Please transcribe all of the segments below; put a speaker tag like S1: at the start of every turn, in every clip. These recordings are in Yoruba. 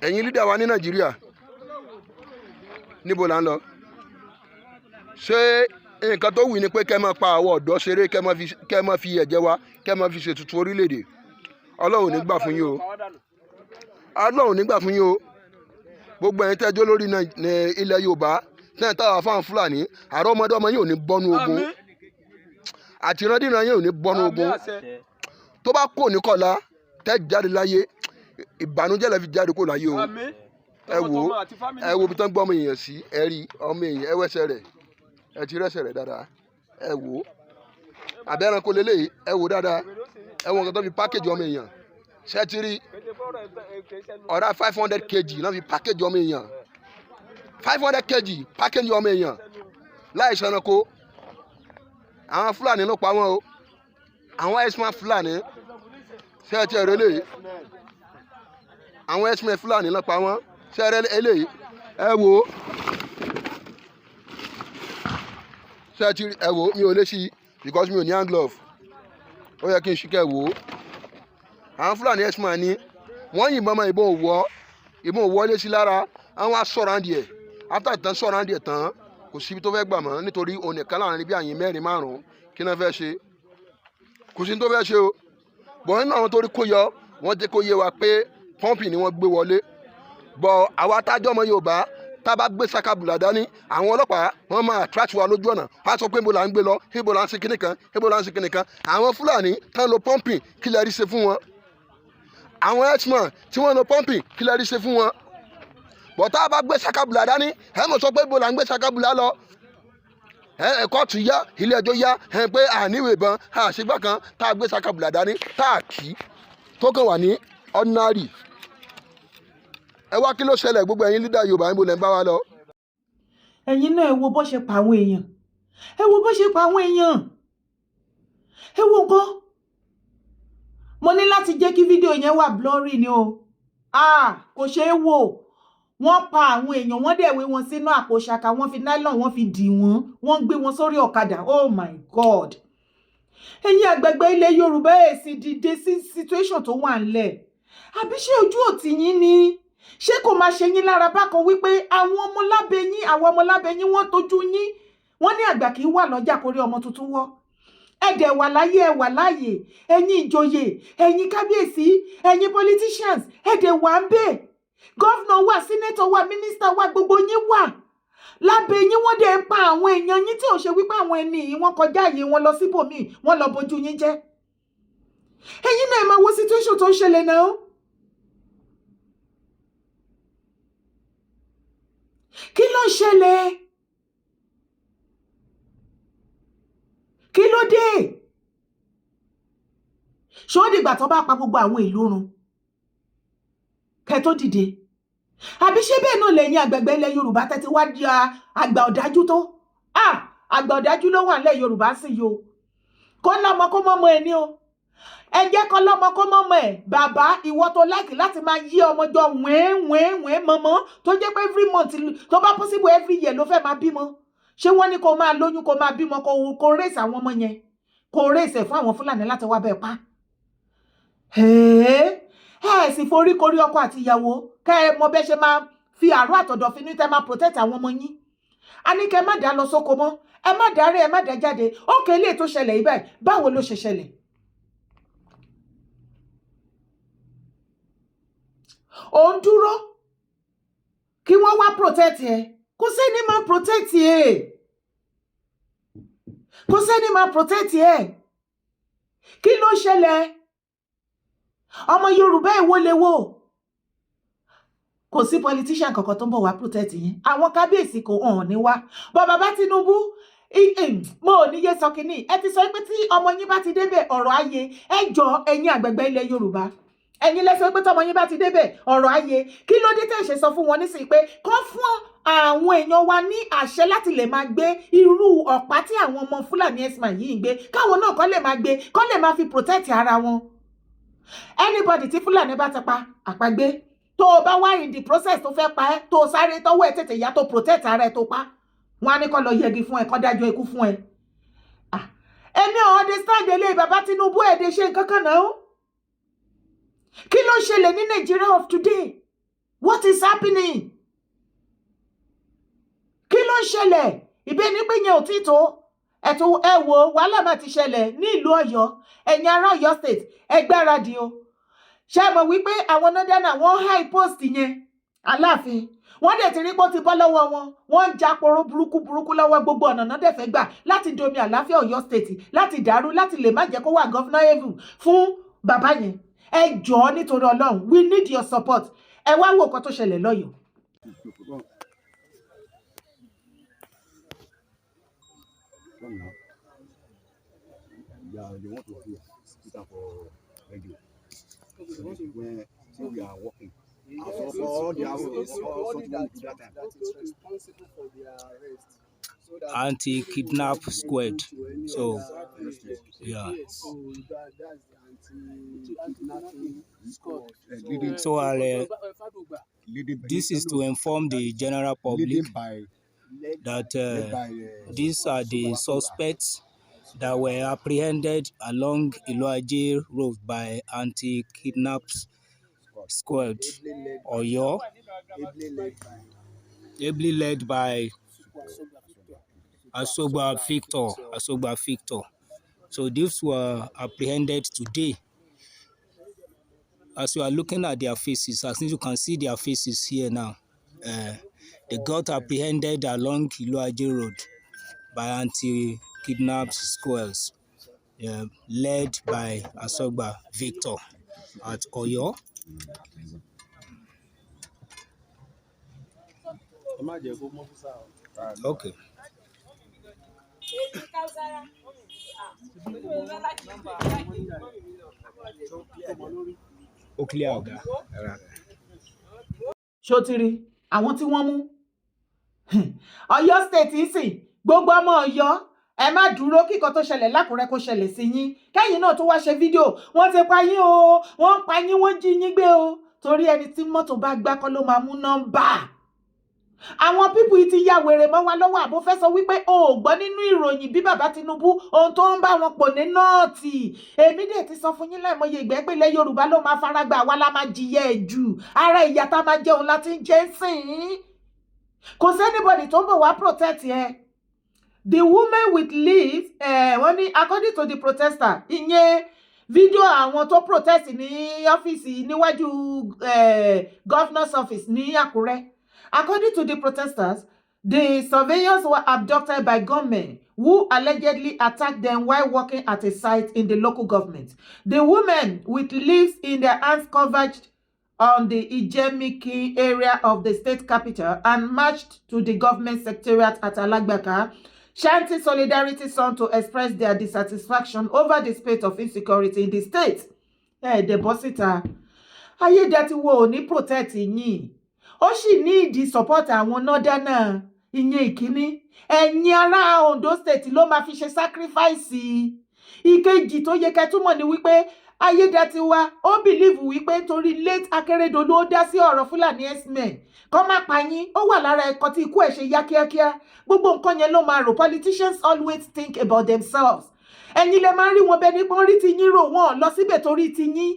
S1: Ẹ̀yin leader wa ní Nàìjíríà, níbo là ń lọ? Ṣé nǹkan tó wù ní pé kẹ́ máa pa àwọn ọ̀dọ́ ṣeré, kẹ́ máa fi ẹ̀jẹ̀ wa, kẹ́ máa fi ṣètùtù orílẹ̀-èdè? Ọlọ́run ò ní gbà fún yín o. Ọlọ́run ò ní gbà fún yín o. Gbogbo ẹ̀yin tẹ́jọ́ lórí ní ilẹ̀ Yorùbá tẹ́yìn táwa fáwọn Fúlàní, àrọ́mọdọ́mọ yín ò ní bọ́nú ogun, àtìrandíran yín ò ní bọ́nú ogun. Tó bá kò ní kọ̀la tẹ́ jáde láyé, ìbànújẹ́ lẹ fi jáde kó láyé o. Ẹ wò ó, ẹ wo ibi tán gbọ́ ọmọ èèyàn sí. Ẹ rí ọmọ èèyàn, ẹ wẹ́sẹ̀ rẹ̀, ẹ ti rẹ́sẹ̀ rẹ̀ dáadáa. Ẹ wò ó, àbẹ́ ẹranko lélẹ́yìí? Ẹ wò ó dáadáa, ẹ wo nǹkan tó fi package ọmọ èèyàn. Ṣé ti rí ọ̀rá 500 kg náà fi package ọmọ èèyàn? 500 kg package ọmọ èèyàn láì ṣẹranko. Àwọn Fúlàní ló pa wọ́n o, àwọn herdsman Fúlàní. Ṣé ẹ ti ẹ̀rọ eléyìí? Àwọn herdsman Fúlàní ló pa wọ́n. Ṣé ẹ rẹ eléyìí? Ẹ wò ó. Ṣé ẹ ti rí? Ẹ wò ó. Mi ò lè ṣí because mi ò ní hand glove. Ó yẹ kí n ṣí kẹ́ ẹ wò ó. Àwọn Fúlàní herdsman ni wọ́n yìnbọn mọ́. Ìbọn ò wọ́, ìbọn ò wọlé sí lára. Àwọn á sọ̀rọ̀ àǹdí ẹ̀. After tán sọ̀rọ̀ àǹdí ẹ̀ tán, kò síbi tó fẹ́ gbà mọ́, nítorí òun nìkan láàrin bí àyìn mẹ́rin márùn-ún. Kí náà fẹ́ ṣe? Kò sí ní tó fẹ́ ṣe o. Bọ̀ nínú àwọn tó rí kó yọ, wọ́n jẹ́ kó yé wa pé pọ́ǹpì ni wọ́n gbé wọlé. Bọ̀ àwa tájọ́ ọmọ Yorùbá, tá a bá gbé sakabula dání, àwọn ọlọ́pàá wọ́n máa attract wa lójú ọ̀nà. Wọ́n á sọ pé ibo là ń gbé lọ, ibo là ń ṣe kíní kan, ibo là ń ṣe kíní kan. Àwọn Fúlàní tán lo pọ́ǹpì, kí lẹ rí ṣe fún wọn? Àwọn herdsman tí wọ́n lo pọ́ǹpì, kí lẹ rí ṣe fún wọn? Bọ̀ tá a bá gbé sakabula dání, ẹ mọ̀ sọ pé ibo là ń gbé sakabula lọ. Ẹ kóòtù yá, ilé ẹjọ́ yá, ẹ pé àníwèé ìbọn àṣegbà kan. Tá a gbé sakabula dání, tá a kì í tó kàn wà ní ordinary. Ẹ wá, kí ló ṣẹlẹ̀? Gbogbo ẹ̀yin leader Yorùbá, níbo lẹ́ ń bá wa lọ?
S2: Ẹ̀yin náà, ẹ wo bó ṣe pa àwọn èèyàn, ẹ wo bó ṣe pa àwọn èèyàn, ẹ wo nǹkan. Mo ní láti jẹ́ kí fídíò yẹn wà blurry ni o. Ah, kò ṣeé wò. Wọ́n pa àwọn èèyàn, wọ́n dẹ̀ wé wọn sínú àpò ṣaka, wọ́n fi nylon, wọ́n fi dì wọ́n, wọ́n gbé wọn sórí ọ̀kadà. Oh my God! Ẹ̀yin àgbàgbà ilẹ̀ Yorùbá, ẹ̀ sì dìde sí situation tó wà ńlẹ̀. Àbí ṣé ojú òtí yín ni? Ṣé kò máa ṣe yín lára bákan wípé àwọn ọmọ lábẹ́ yín, àwọn ọmọ lábẹ́ yín, wọ́n tójú yín? Wọ́n ní àgbà kì í wà lọ́jà kórí ọmọ tuntun wọ́. Ẹ dẹ̀ wà láyé, ẹ wà láàyè. Ẹ̀yin ìjòyè, ẹ̀yin kábíyèsí, ẹ̀yin politicians, ẹ dẹ̀ wà ń bẹ̀. Governor wà, senator wà, mínísítà wà, gbogbo yín wà lábẹ́ yín. Wọ́n dẹ̀ ń pa àwọn èèyàn yín, tí ò ṣe wípé àwọn ẹni yìí wọ́n kọjá yìí, wọ́n lọ síbòmíì, wọ́n lọ bójú yín jẹ́. Ẹ̀yin náà, ẹ máa wo situation tó ń ṣẹlẹ̀ náà. Kí ló ń ṣẹlẹ̀? Kí ló dé? Ṣó dìgbà tó bá pa gbogbo àwọn ìlú run kẹ́ tó dìde? Àbí ṣé bẹ́ẹ̀ náà lẹ́yìn àgbẹ̀gbẹ̀ ilẹ̀ Yorùbá tẹ́tí wá di àgbà ọ̀dájú tó? Àgbà ọ̀dájú ló wà nílẹ̀ Yorùbá sí yìí o. Kó lọ́mọ kó mọ́mọ́ ẹ ní o. Ẹ jẹ́ kó lọ́mọ kó mọ́mọ́ ẹ. Bàbá ìwọ tó like láti máa yí ọmọ jọ wẹ́ẹ́ wẹ́ẹ́ wẹ́ẹ́ mọ́mọ́, tó jẹ́ pé every month, tó bá possible every year ló fẹ́ máa bímọ. Ṣé wọ́n ní kó máa lóyún, kó máa bímọ, kó raise àwọn ọmọ yẹn, kó raise ẹ̀ fún àwọn Fúlàní láti wá bẹ́ẹ̀ pa? Ẹ sì foríkorí ọkọ àti ìyàwó, kẹ́ ẹ mọ bẹ́ ṣe máa fi àárọ̀ àtọ̀dọ̀fin ní tẹ́ máa protect àwọn ọmọ yín. A ní kẹ́ má dá lọ sóko mọ́, ẹ má dárẹ́, ẹ má dá jáde. Ókè, ilé tó ṣẹlẹ̀ yìí báyìí, báwo ló ṣe ṣẹlẹ̀? Ò ń dúró kí wọ́n wá protect ẹ. Kò sẹ́ni máa protect ẹ, kò sẹ́ni máa protect ẹ. Kí ló ṣẹlẹ̀? Ọmọ Yorùbá, èwo lè wò? Kò sí politician kankan tó ń bọ̀ wá protect yín. Àwọn kábíyèsí kò hàn ní wá bọ́. Bàbá Tinubu, mo ò ní yé sọ kínní. Ẹ ti sọ pé tí ọmọ yín bá ti débẹ̀, ọ̀rọ̀ ayé. Ẹ jọ, ẹ̀yin àgbẹ̀gbẹ̀ ilẹ̀ Yorùbá, ẹ̀yin lẹ sọ pé tọmọ yín bá ti débẹ̀, ọ̀rọ̀ ayé. Kí ló dé tẹ̀ ṣe sọ fún wọn nísìnyí pé kán fún àwọn èèyàn wa ní àṣẹ láti lè máa gbé irú ọ̀pá tí àwọn ọmọ Fúlàní herdsman yìí ń gbé, káwọn náà kọ́ lè máa gbé, kọ́ lè máa fi protect ara wọn? Anybody tí Fúlàní bá ti pa àpagbé, tó o bá wá in the process tó fẹ́ pa ẹ́, tó o sáré, tọ́wọ́ ẹ̀ tètè yá, tó protect ara ẹ̀, tó pa, wọn á ní kó lọ yẹgi fún ẹ, kó dájọ́ ikú fún ẹ. Èmi ò understand eléyìí. Bàbá Tinubu, ẹ̀ dé ṣe nǹkan kan náà. Kí ló ń ṣẹlẹ̀ ní Nàìjíríà of today? What is happening? Kí ló ń ṣẹlẹ̀? Ìbẹ́ ní pé yẹn ò tí tó ẹ̀tún. Ẹ wo, wàhálà máa ti ṣẹlẹ̀ ní ìlú Ọ̀yọ́. Ẹ̀yin ará Ọ̀yọ́ State, ẹ gbáradì o. Ṣé ẹ mọ̀ wípé àwọn northerner, wọ́n high post yẹn, Aláàfin, wọ́n dẹ̀ ti rí pé ó ti bọ́ lọ́wọ́ wọn. Wọ́n ń jáporó burúkú burúkú lọ́wọ́. Gbogbo ọ̀nà náà dẹ̀ fẹ́ gbà láti domi àláfíà Ọ̀yọ́ State, láti dàrú, láti lè má jẹ́ kó wà governable fún bàbá yẹn. Ẹ jọ̀ọ́, nítorí Ọlọ́run, we need your support. Ẹ wá wo nǹkan tó ṣẹlẹ̀ lọ́yọ̀ọ́.
S3: Come now. Yeah, they want to do put am for radio. When say we are working. As for all the all something we do that time.
S4: That is responsible for their arrest. So that
S5: Anti-kidnap squad. So yeah.
S4: So that's the anti-kidnapping squad.
S3: Leading,
S5: So
S3: leading,
S5: this is to inform the general public
S3: leading by
S5: that
S3: led by
S5: these are the suspects that were apprehended along Iloaje Road by anti-kidnap squad Oyo,
S4: Ably led by
S5: ably led by Asogba Victor. Asogba Victor. So these were apprehended today. As you are looking at their faces, as you can see their faces here now, they got apprehended along Iloaje Road by anti-kidnap squads, led by Asogba Victor at Oyo. Okay. Ó clear, ọ̀gá.
S2: Ṣó ti rí àwọn tí wọ́n mú Ọ̀yọ́ State ń sìn? Gbogbo ọmọ Ọ̀yọ́, ẹ má dúró kíkan tó ṣẹlẹ̀ lákùrẹ́ kó ṣẹlẹ̀ sí yín, kẹ́yìn náà tó wá ṣe fídíò. Wọ́n ti pa yín o, wọ́n ń pa yín, wọ́n jí yín gbé o, torí ẹni tí mọ́tò bá gbá kọ́ ló máa mú nọ́mbà. Àwọn people yìí ti ya wèrè mọ́ wa lọ́wọ́. Àbó fẹ́ sọ wípé o ò gbọ́ nínú ìròyìn bí bàbá Tinubu, ohun tó ń bá wọn pò ní North? Èmi dẹ̀ ti sọ fún yín láìmọye ìgbẹ́ pé ilẹ̀ Yorùbá ló máa faragbá, àwa la máa jìyà ẹ̀ jù. Ara ìyà tá a máa jẹun láti ń jẹ́ sìn ín. Kò sí anybody tó ń bọ̀ wá protect ẹ. The women with leaves, wọ́n ní according to the protester, ìyẹn fídíò àwọn tó protest ní ọ́fíìsì níwájú governor's office ní Àkúrẹ́. According to the protesters, the surveyors were abducted by gunmen who allegedly attacked them while working at a site in the local government. The women with leaves in their hands converged on the Ijemiki area of the state capital and marched to the government secretariat at Alagbaka, chanting solidarity song to express their dissatisfaction over the spate of insecurity in the state. Ẹ dẹ̀ bọ́ síta. Ayédatiwa ò ní protect yín, ó sì ní ìdí support àwọn northerner. Ìyẹn ìkíní. Ẹ̀yin ará Ondo State ló máa fi ṣe sacrifice. Ìkejì tó yẹ kẹ́ túmọ̀ ni wípé Ayédatiwa ó believe wípé torí late Akérédolú, ó dá sí ọ̀rọ̀ Fúlàní herdsmen kọ́ má pa yín, ó wà lára ẹ̀kọ́ tí ikú ẹ̀ ṣe yá kíákíá. Gbogbo nǹkan yẹn ló máa rò. Politicians always think about themselves. Ẹ̀yin lẹ máa ń rí wọn bẹ́ẹ̀ ní pọ́n rí ti yín rò, wọ́n lọ síbẹ̀ torí ti yín.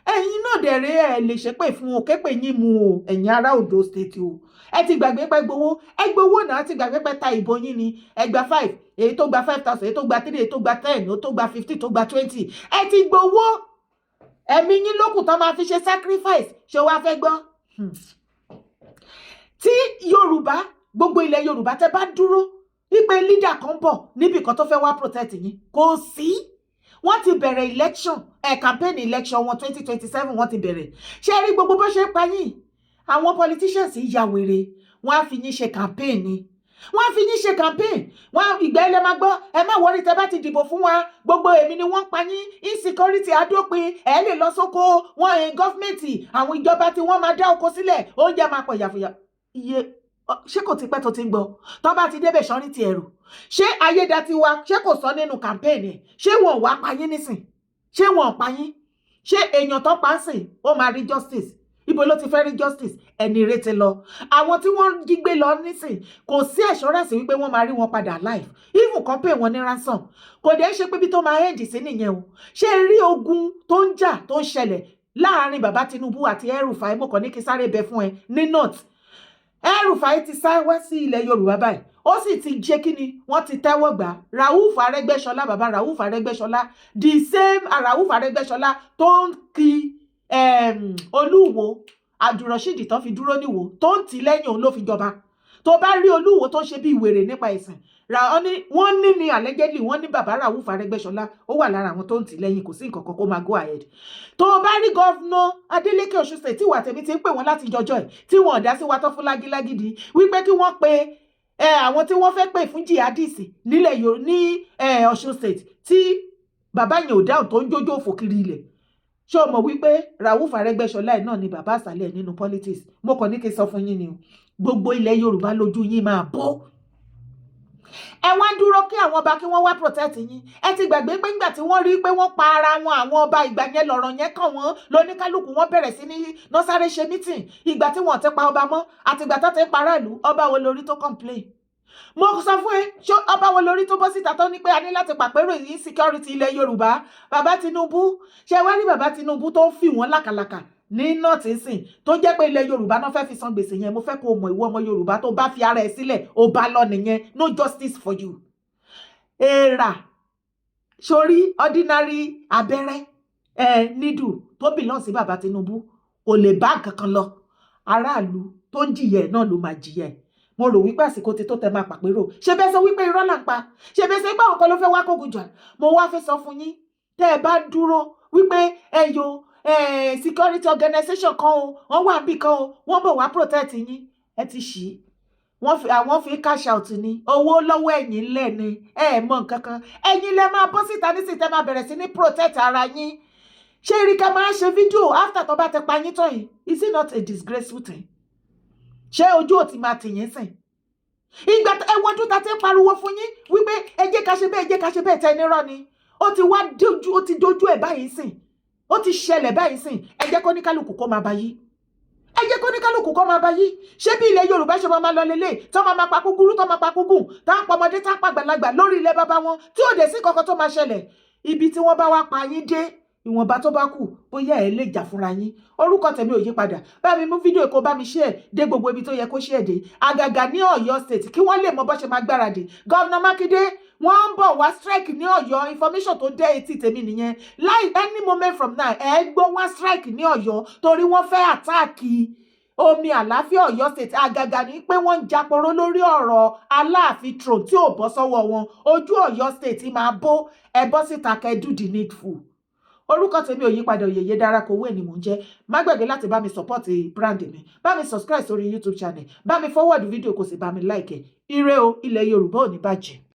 S2: Ẹ̀yin náà dẹ̀rẹ̀, ẹ̀ lè ṣépè fún o, képè yín mu o. Ẹ̀yin ará Ondo State o, ẹ ti gbàgbé pé gbowó, ẹ gbowó náà, ti gbàgbé pé ta ìbò yín ni. Ẹ gba five, èyí tó gba 5,000, èyí tó gba three, èyí tó gba 10, èyí tó gba 15, tó gba 20. Ẹ ti gbowó, ẹ̀mí yín lókùn tán máa fi ṣe sacrifice. Ṣé wàá fẹ́ gbọ́? Tí Yorùbá, gbogbo ilẹ̀ Yorùbá, tẹ́ bá dúró wípé leader kan bọ̀ níbì kan tó fẹ́ wá protect yín, kò sí. Wọ́n ti bẹ̀rẹ̀ election ẹ̀, campaign election wọn 2027, wọ́n ti bẹ̀rẹ̀. Ṣé rí gbogbo bó ṣe ń pa yín? Àwọn politicians ya wèrè. Wọ́n á fi yín ṣe campaign ni, wọ́n á fi yín ṣe campaign. Wọ́n ìgbà ilẹ̀ máa gbọ́, ẹ má worry, tẹ́ bá ti dìbò fún wa, gbogbo èmi ni wọ́n ń pa yín, insecurity adópin, ẹ lè lọ sóko wọn, government, àwọn ìjọba tí wọ́n máa dá oko sílẹ̀, oúnjẹ máa pọ̀ yàfùyà. Iye ṣé kò ti pẹ́ tó ti ń gbọ́? Tó bá ti débẹ̀ sọ́rí ti ẹ̀rù. Ṣé Ayédatiwa, ṣé kò sọ nínú campaign ẹ̀? Ṣé wọn ò wá pa yín nísìn? Ṣé wọn ò pa yín? Ṣé èèyàn tó pa ń sìn, ó máa rí justice? Ibo ló ti fẹ́ rí justice? Ẹni retí lọ, àwọn tí wọ́n jí gbé lọ nísìn, kò sí assurance wípé wọ́n máa rí wọn padà live, even kan pay wọn ní ransom. Kò dẹ̀ ṣe pé bí tó máa end sí nìyẹn o. Ṣé rí ogun tó ń jà tó ń ṣẹlẹ̀? Láàrin bàbá Tinubu àti El-Rufai, mo kàn ní kí sáré bẹ fún ẹ ní north. El-Rufai ti sá wá sí ilẹ̀ Yorùbá báyìí, ó sì ti jẹ́ kí ni wọ́n ti tẹ́wọ́ gbà. Rauf Arẹ́gbẹ́ṣọlá, bàbá Rauf Arẹ́gbẹ́ṣọlá, the same Rauf Arẹ́gbẹ́ṣọlá tó ń kí Olúwo Abdulrasheed tó fi dúró níwò, tó ń tì lẹ́yìn, òun ló fi jọba. Tó bá rí Olúwo tó ń ṣe bí ìwèrè nípa ẹ̀sìn, wọ́n ní allegedly, wọ́n ní bàbá Rauf Arẹ́gbẹ́ṣọlá, ó wà lára àwọn tó ń tì lẹ́yìn. Kò sí nǹkan kan, kó máa go ahead. Tó o bá rí Governor Adeleke Ọ̀ṣun State, tí ìwà tèmi ti ń pè wọ́n láti jọjọ́ ẹ̀, tí wọ́n ò dá sí wa, tó fún lágílágídí wípé kí wọ́n pe àwọn tí wọ́n fẹ́ pè fún jihadist nílẹ̀ Yorùbá ní Ọ̀ṣun State, tí bàbá yẹn ò dáhùn, tó ń jójó òfò kiri ilẹ̀. Ṣé o mọ̀ wípé Rauf Arẹ́gbẹ́ṣọlá ẹ̀ náà ni bàbá àsàlẹ̀ nínú politics? Mo kàn ní kí n sọ fún yín ni o. Gbogbo ilẹ̀ Yorùbá, lójú yín máa bọ́. Ẹ wá ń dúró kí àwọn ọba kí wọ́n wá protect yín. Ẹ ti gbàgbé pé ńgbà tí wọ́n rí pé wọ́n pa ara wọn, àwọn ọba ìgbà yẹn lọ̀rọ̀ yẹn kàn wọ́n, lóníkálukú wọn bẹ̀rẹ̀ sí ní nọ́sáré ṣe meeting. Ìgbà tí wọ́n ti pa ọba mọ́ àtìgbà tó ti ń pará ìlú, ọba wo lórí tó complain? Mo sọ fún ẹ, ṣó ọba wo lórí tó bọ́ síta tó ní pé a ní láti pàpérò insecurity ilẹ̀ Yorùbá? Bàbá Tinubu, ṣe wá rí bàbá Tinubu tó ń fi wọ́n lákàlàkà ní north sìn, tó jẹ́ pé ilẹ̀ Yorùbá náà fẹ́ fi san gbèsè yẹn. Mo fẹ́ kó o mọ̀, ìwọ ọmọ Yorùbá tó bá fi ara ẹ̀ sílẹ̀, ó bá lọ nìyẹn. No justice for you. Èèrà sórí ordinary abẹ́rẹ́ ẹ needle tó belong sí bàbá Tinubu kò lè bá nǹkan kan lọ. Aráàlú tó ń jìyà ẹ̀ náà ló máa jìyà ẹ̀. Mo rò wípé àsìkò ti tó tẹ máa pàpérò. Ṣe bẹ́ẹ̀ sọ wípé irọ́ là ń pa? Ṣe bẹ́ẹ̀ sọ pé àwọn kan ló fẹ́ wá kógun jà? Mo wá fẹ́ sọ fún yín, tẹ́ ẹ bá dúró wípé ẹ yo security organization kan o, wọ́n wà níbì kan o, wọ́n bọ̀ wá protect yín, ẹ ti ṣì í. Wọ́n fi àwọn fi cash out ní owó lọ́wọ́ ẹ̀yìn ńlẹ̀ ni. Ẹ ẹ̀ mọ nǹkan kan, ẹ̀yin lẹ máa bọ́ síta nísìnyí, tẹ́ máa bẹ̀rẹ̀ sí ní protect ara yín. Ṣé erika máa ń ṣe fídíò after tó bá ti pa yín tán yìí? Is it not a disgraceful thing? Ṣé ojú ò ti máa tì yín sìn? Ìgbà ẹ wọ́n ta ti ń pariwo fún yín wípé ẹ jẹ́ ká ṣe bẹ́ẹ̀, ẹ jẹ́ ká ṣe bẹ́ẹ̀, tẹ́ nírọ́ ni. Ó ti wá dojú, ó ti dojú ẹ̀ báyìí sìn, ó ti ṣẹlẹ̀ báyìí sìn. Ẹ jẹ́ kó ní kálukú kó máa bá yí, ẹ jẹ́ kó ní kálukú kó máa bá yí. Ṣé bí ilẹ̀ Yorùbá ṣe máa lọ lélẹ̀, tó máa pa kúkúrú, tó máa pa kúgùn, tá ń pa ọmọdé, tá ń pa àgbàlagbà lórí ilẹ̀ bàbá wọn, tí ò dé sí kankan tó máa ṣẹlẹ̀? Ibi tí wọ́n bá wá pa yín dé, ìwọ̀nba tó bá kù, bóyá ẹ lè jà fúnra yín. Orúkọ tèmi ò yí padà. Bá mi mú fídíò, kó bá mi share dé gbogbo ibi tó yẹ kó share dé, àgàgà ní Ọ̀yọ́ State, kí wọ́n lè mọ bó ṣe máa gbáradì. Governor Mákindé, wọ́n ń bọ̀ wá strike ní Ọ̀yọ́. Information tó dé etí tèmi nìyẹn. Láì any moment from now, ẹ gbọ́ wá strike ní Ọ̀yọ́, torí wọ́n fẹ́ attack omi àlàáfíà Ọ̀yọ́ State. Àgàgà ní pé wọ́n ń japoró lórí ọ̀rọ̀ Aláàfin throne tí ò bọ́ sọ́wọ́ wọn. Ojú Ọ̀yọ́ State máa bó. Ẹ bọ́ síta kẹ́ do the needful. Orúkọ tèmi ò yípadà, Òyèyè dára kò wé ni mò ń jẹ́. Má gbàgbé láti bá mi support brand mi, bá mi subscribe sórí YouTube channel, bá mi forward video, kò sì bá mi like ẹ. Ire o, ilẹ̀ Yorùbá ò ní bàjẹ́.